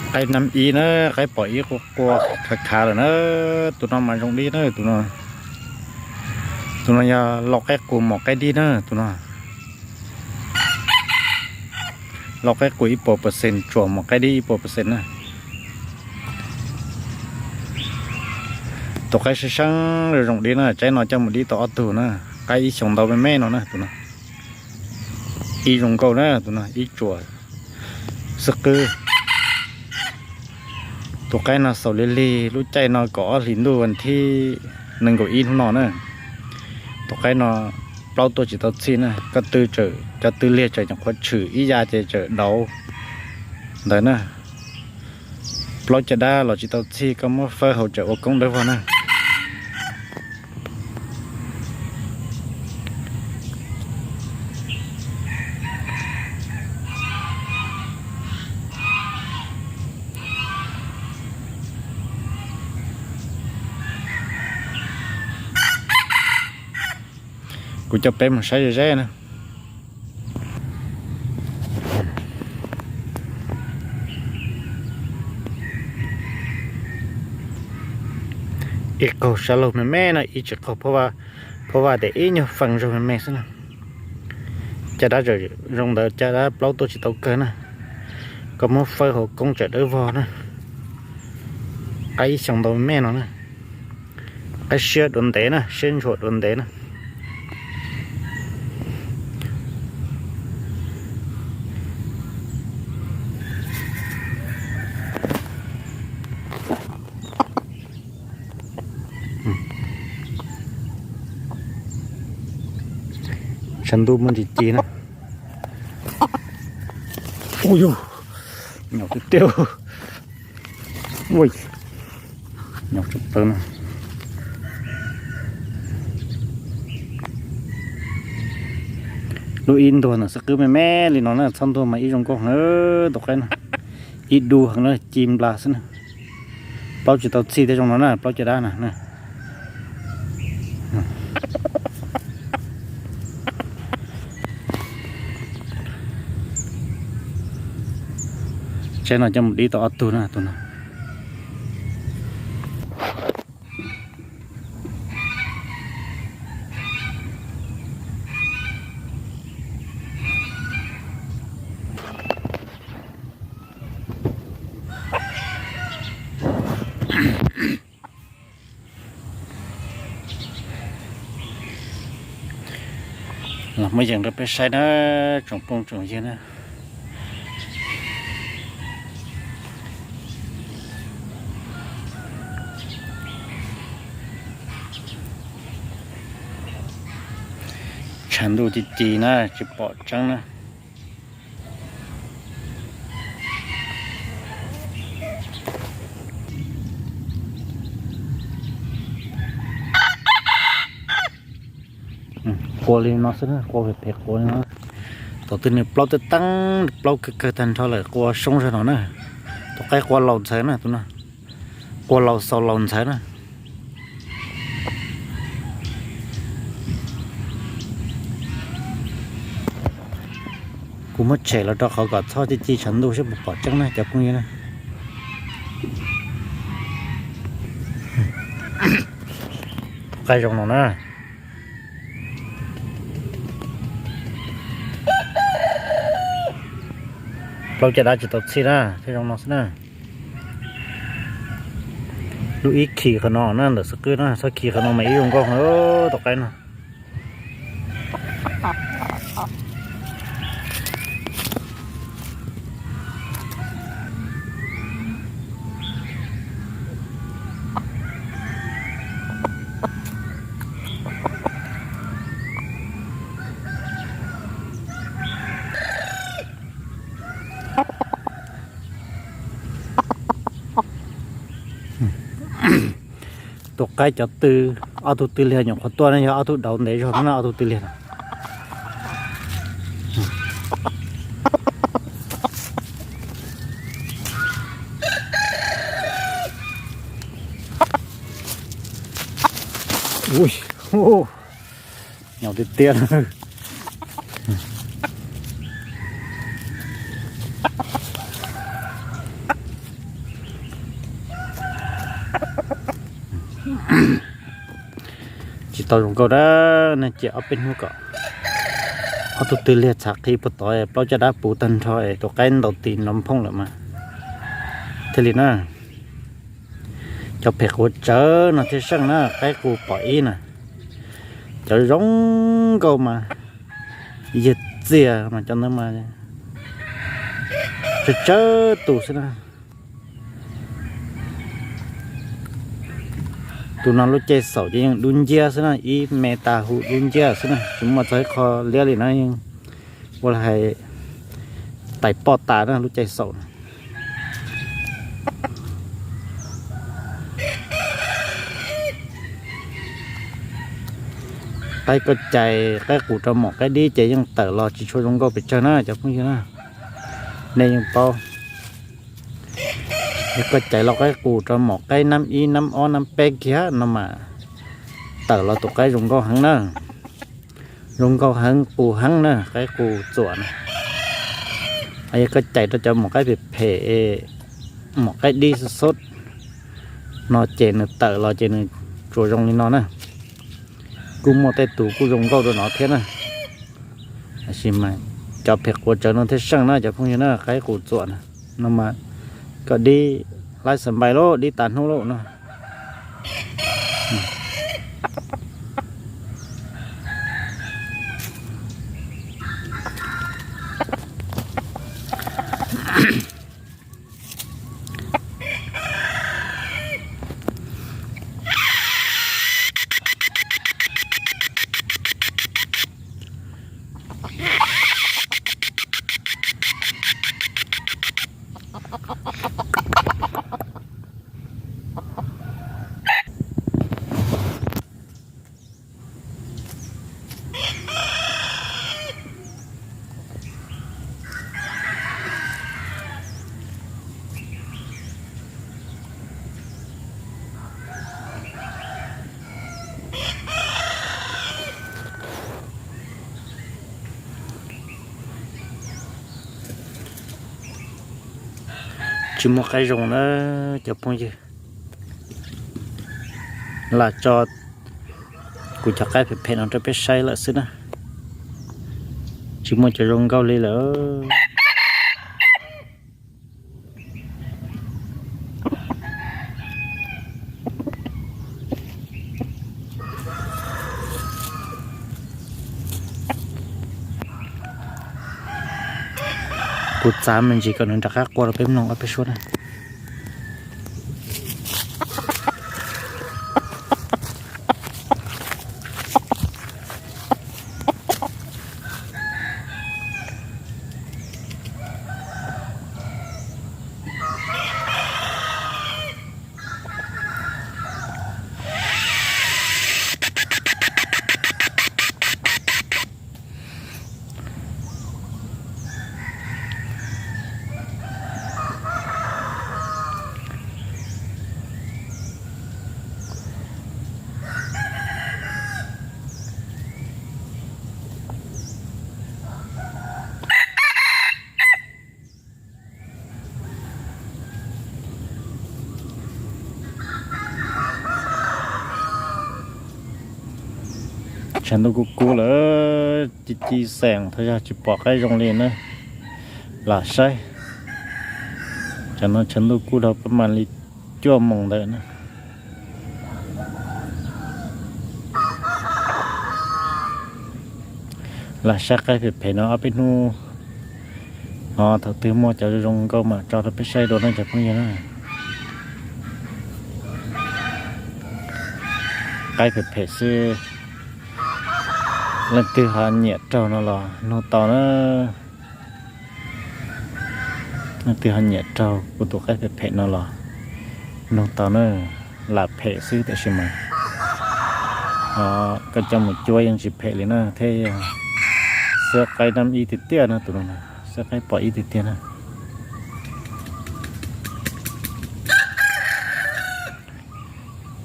Qaib nab ib na, qaib pom ib qua qua khav khav lawm na. Tus no mas zoo dib na, tus no. Tus no yog lau qaib qus mos qaib dib na, tus no. Lau qaib qus ib puas percent, tsuas mos qaib dib ib puas percent na. Tus qaib sab sab zoo dib na, tsaib no coj mus dib tau ob tug na. Qaib ib xyoos ntau me me no na, tus no. Ib zoo nkauj na, tus no ib tsuam xwb qwb. Tus qaib no xaus lig lig lub caij no kaum ob hlis ntuj vas thib nees nkaum ib hnub no na. Tus qaib no plaub tuaj tsis tau txhij na, koj tw tseem, cov tw liag tseem nyuam qhuav tshwm ib ya ces tseem dauv ntawd na. Plaub caj dab los tsis tau txhij, koj muab fawb haus tseem ua koob dawb vog na. Kuv coj peb mus saib ze ze na. Ib qaug sab laug me me no, ib tsis qaug phab vaj, phab vaj tias ib nyuag fees zaug me me xwb na. Caj dab tseem zoo ntawd, caj dab plaub tuaj tsis tau kawg na. Koj muab fawb haus koob tseem dawb vog na. Qaib ib xyoos ntau me me no na. Qaib siab dua ntev na, siab ntshua dua ntev na. Tshav ntuj muaj ntsis ci na. Ui yug, nyaum tiag tiag. Ui, nyaum tshaj plaws no. Lub ib ntuag ntawm xwb qwb me me li no na, txhob ntuag mas ib zoo nkauj heev tus qaib no. Ib dub heev na, ci nplas xwb na. Plaub tsis tau txhij thiab zoo no na, plaub caj dab na. Tsaib no coj mus dib tau ob tug na, tus no. Los muab yees rau peb saib na, tsoom phooj tsoom ywg na. Tshav ntuj ci ci na, tsis pom tseeb na. Qua li no xwb, qua phem phem qua li no. Thaum twg nws plaub teeb teeb, plaub kawg kawg tag nrho lawm qua soob zog no na. Tus qaib qua laus ntxhawv na, tus no. Qua laus xaus laus ntxhawv na. Kuv muab tshem los rau qhov kom txhob ci ci tshav ntuj seb puas pom tseeb na cov phooj ywg na. Tus qaib zoo no na. Plaub caj dab tsis tau txhij na, thiaj zoo no xwb na. Lub ib khi qhov no na, ntawm xwb qwb na, txhob khi qhov no mas ib zoo nkauj heev tus qaib no. Tus qaib cov tw, ob tug tw liag nyuam qhuav tuaj ne, yog ob tug dauv ntev zog no na, ob tug tw liag no. Ui, nyaum tiag tiag. Tau zoo nkauj dab neeg cia ob peb hnub kom ob tug twg liag txhav qhi puag tod plaub caj dab puv tag nrho es tus qaib ntaus tis nrov nphooj lawm mas thiaj li na. Cov phem quav tsawv no thiaj seej na, qaib qus pom ib na. Cov zoo nkauj mas yawg txiag mas cov ntawd mas tsawg tsawg tus xwb na. Tus no lub caij xaum ces yeej dub nciab xwb na, ib me tas hu dub nciab xwb na, tsis muaj txog ib qho liab li na, yeej ua li hais tais poj tas na lub caij xaum na. Qaib koj cais qaib qus rau maum qaib dib ces yeej tawm los tsis tshua zoo nkauj pes tsawg na cov phooj ywg na. Nej yeej paub, yog koj cais los qaib qus rau maum qaib nab ib nab ob nab peb kiag no mas tawm los tus qaib zoo nkauj heev na. Zoo nkauj heev qus heev na, qaib qus txuam na. Yog koj cais rau cov maum qaib phem phem, maum qaib dib xub xub no ces nws tawm los ces nws tsuas zoo li no na. Kuj muaj tej tus kuj zoo nkauj rau no thiab na. Tab sis mas cov phem quav tsawv no thiaj seej na cov phooj ywg na, qaib qus txuam na. No mas koj dib laib xas npais lauj, dib tas hnub lauj no. Tsis muaj qaib zoo na cov phooj ywg, lam tso kuv cov qaib phem phem no rau peb saib lawm xwb na. Tsis muaj cov zoo nkauj li lawm. Kuv txav me ntsis kom nws rov qab qua rau peb mloog ob peb suab na. Tshav ntuj kub kub lawm, ci ci xeem thov yog tsis pom qaib zoo li na. Lam saib, tsam no tshav ntuj kub dhau pab mam li cuaj moos ntawd na. Lam saib qaib phem phem no ob peb hnub, ho thaum twg muaj cov zoo nkauj mam tso rau peb saib dua na cov phooj ywg na. Qaib phem phem xwb, leej twg ho nyiam raug no los nug tau na. Leej twg ho nyiam raug kuv tus qaib phem phem no los nug tau na. Lam phem xwb tiam sis mas koj coj mus cuab yeej tsis phem li na, thiab yog xwb qaib nab ib tiag tiag na tus no, xwb qaib pom ib tiag tiag na.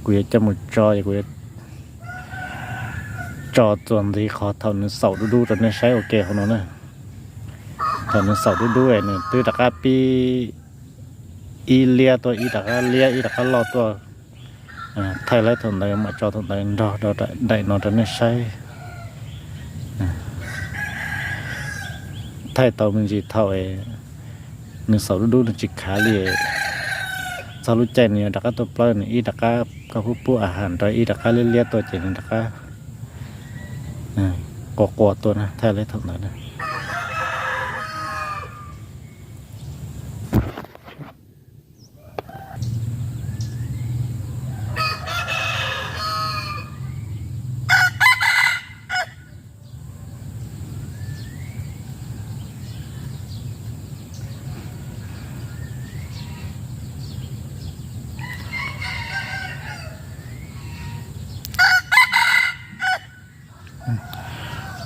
Kuv yuav coj mus tso, kuv yuav tso txuas ntxiv qhov thaum nws xaum dub dub rau nej saib ua ke hauv no na. Thaum nws xaum dub dub es nws twb rov qab pib ib liab tuaj, ib rov qab liab, ib rov qab loj tuaj. Thaij laib thaum ntawd mam tso thaum ntawd nrog rau daim no rau nej saib. Thaij tau me ntsis thaum nws xaum dub dub nws tsis khav li. Txog lub caij nws yuav rov qab tuaj plawb nws ib rov qab, koj pub pub a has rau ib rov qab liab liab tuaj ces nws rov qab quas quas tuaj na, thaij laib thaum ntawd na.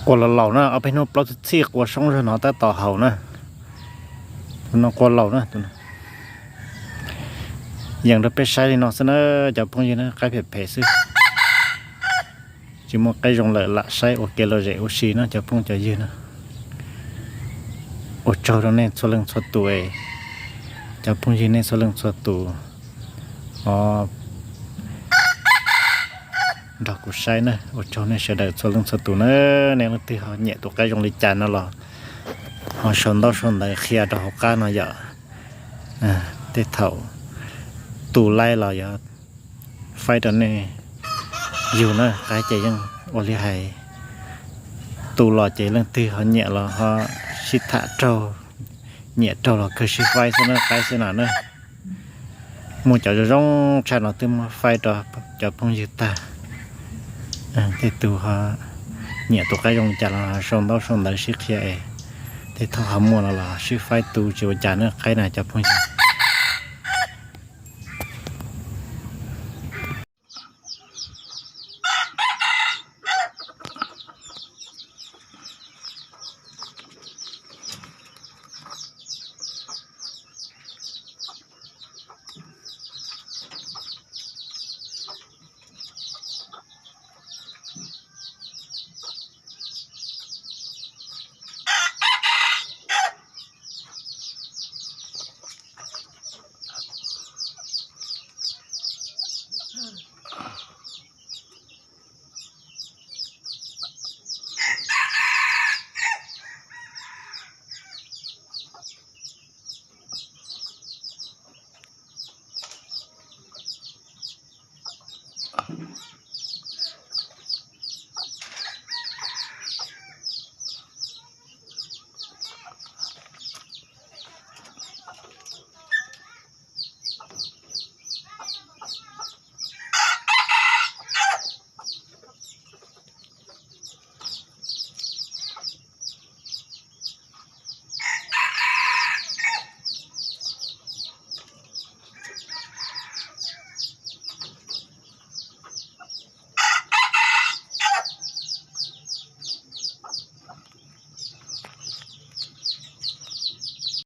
Quas laus laus na, ob peb hnub plaub txhij quas soob zog no tab tom haum na. Tus no quas laus na. Yees rau peb saib li no xwb na cov phooj ywg na, qaib phem phem xwb. Tsis muaj qaib zoo lawm lam saib ua kev lom zem ua si no cov phooj cov ywg na. Ua tsaug rau nej txhua leej txhua tus, cov phooj ywg nej txhua leej txhua tus os. Nrog kuv saib na, ua tsaug nej sawv daws txhua leej txhua tus na. Nej leej twg ho nyiam tus qaib zoo li cas no los ho sau ntaub sau ntawv qhia rau hauv qab no yom. Tej thaum tu laib los yuav faib rau nej yug na, qaib ces yeej ua li hais tu los ces leej twg ho nyiam los ho sib tham raug, nyiam raug los kawg sib faib xwb na, qaib xwb na na. Muaj cov zoo zoo tshaj no twb muab faib rau cov phooj ywg tag. Tej tus ho nyiam tus qaib zoo li cas los sau ntaub sau ntawv sib qhia es tej thaum ho muaj no los sib faib tu tsis ua cas na, qaib na cov phooj ywg.